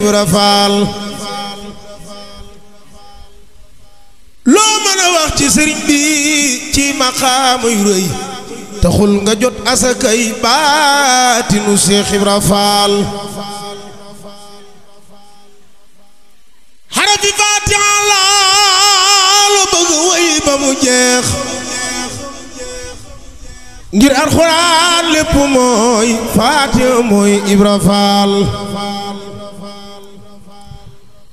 Ibra Faal loo mën a wax ci sëriñ bi ci maqaama yu rëy taxul nga jot asakay baatinu Seex Ibra Faal xarafi Faatiha la bëgg way ba mu jeex ngir alxuraan lépp mooy Faatiha mooy Ibra Faal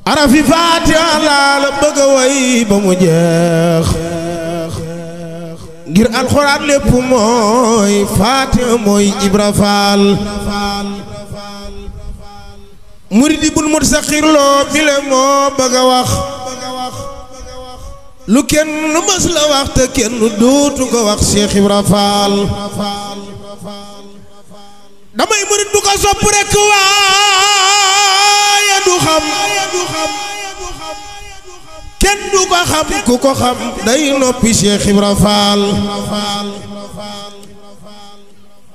xarafi Faatiha la bëgg way ba mu jeex ngir alxuraan lépp mooy Faatiha mooy Ibra Faal muridi bul mut sa xirloo bile moo bëgg a wax lu kenn mës la wax te kenn dootu ko wax Cheikh Ibra Faal damay murid bu ko sopp rekk waaye du xam kenn du ko xam ku ko xam day noppi Cheikh Ibra Faal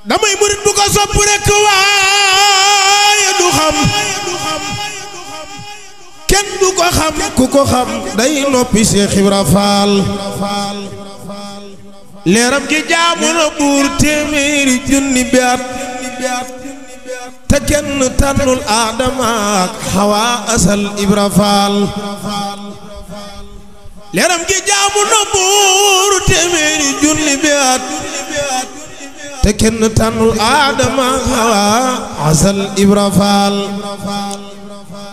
damay murid bu ko sopp rekk waaye du xam kenn du ko xam ku ko xam day noppi Cheikh Ibra Faal leeram gi jaamu na buur téeméeri junni baat te kenn tànnul Aadama ak Hawa asal Ibra Faal leeram gi jaamu na buur téeméeri junni baat te kenn tànnul Aadama ak Hawa asal Ibra Faal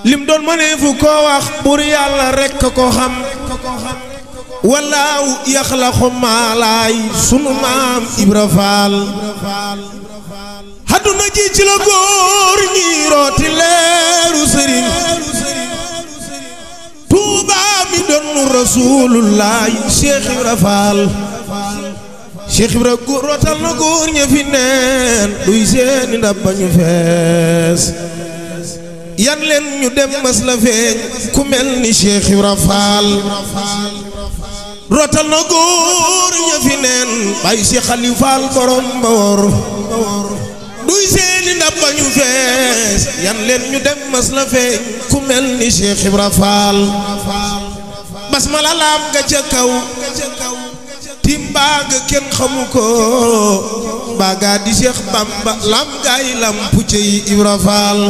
lim doon mënee fu ko wax buur yàlla rekk ko xam wallaahu yaxlaqu maa laay sunu maam Ibra Faal hadduna ji ci la góor ñi rooti leeru sëriñ Tuuba mi doon Rasulullaahi Cheikh Ibra Faal Cheikh Ibra rootal na góor ña fi neen duy seeni ndab ba ñu fees yan leen ñu dem mas la feeñ ku mel ni Cheikh Ibra Faal rootal na góor ña fi neen bay Cheikh Aliou Faal borom ba wor duy seeni ndab ba ñu fees yan leen ñu dem mas la feeñ ku mel ni Cheikh Ibra Faal basmala laam ga ca kaw timbaa ga kenn xamu ko baagaa di Cheikh Bamba lam gaay lampu cey Ibra Faal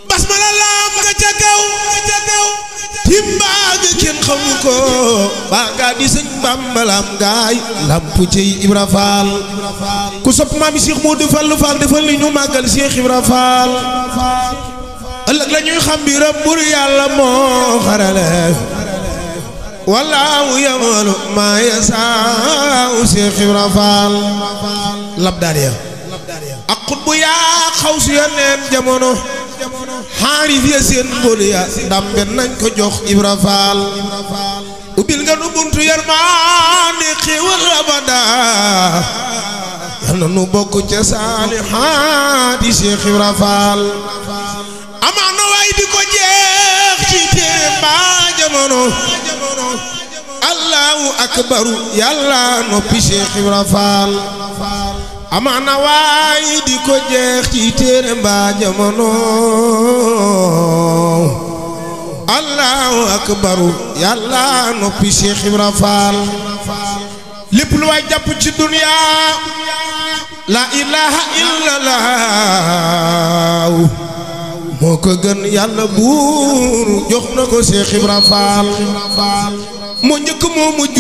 basmala laam ga ca kaw timbaa ga kenn xamu ko baagaa di Sëñ Bamba lam gaay lampu cey Ibra Faal ku sopp maami Cheikh Modou Fall Fall defal li ñu màggal Cheikh Ibra Faal ëllëg la ñuy xam biram bur yàlla moo xarale wallaahu yamalu maa yasaa'u Cheikh Ibra Faal labdaar ya ak xutbu yaa xaw si ya neen jamono xaarif ya seen mbóol ya ndambe nañ ko jox Ibra Faal ubbil nga nu buntu yërmaande xéewal abada yal na nu bokk ca saalihaati Cheikh Ibra Faal amaana waay di ko jeex ci téere mbaa jamono Allahu akbaru yàlla noppi Cheikh Ibra Faal amaana waay di ko jeex ci téere mbaa jamono Allahu akbaru yàlla noppi Cheikh Ibra Faal lépp lu waay jàpp ci dunya la ilaha illallah moo ko gën yàlla buur jox na ko Cheikh Ibra Faal moo njëkk moo mujj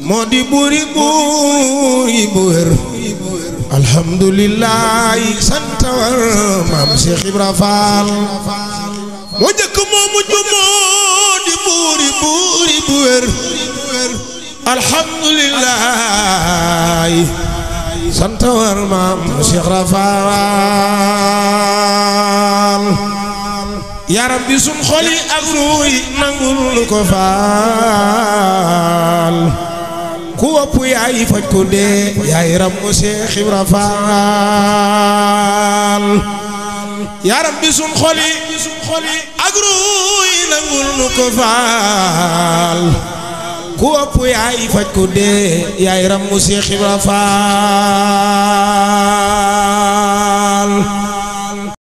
moo di buuri buur yi bu wér alhamdulillah sant war maam Cheikh Ibra Faal moo njëkk moo mujj moo di buuri buur yi bu wér alhamdulillah sant war maam Cheikh Ibra Faal yaram bi sun xol yi ak ruux yi nangul ko faal ku wopp yaay faj ko dee yaay ram mu Cheikh Ibra Faal yaram bi sun xol yi ak ruux yi nangul ko faal ku wopp yaay faj ko dee yaay ram mu Cheikh Ibra Faal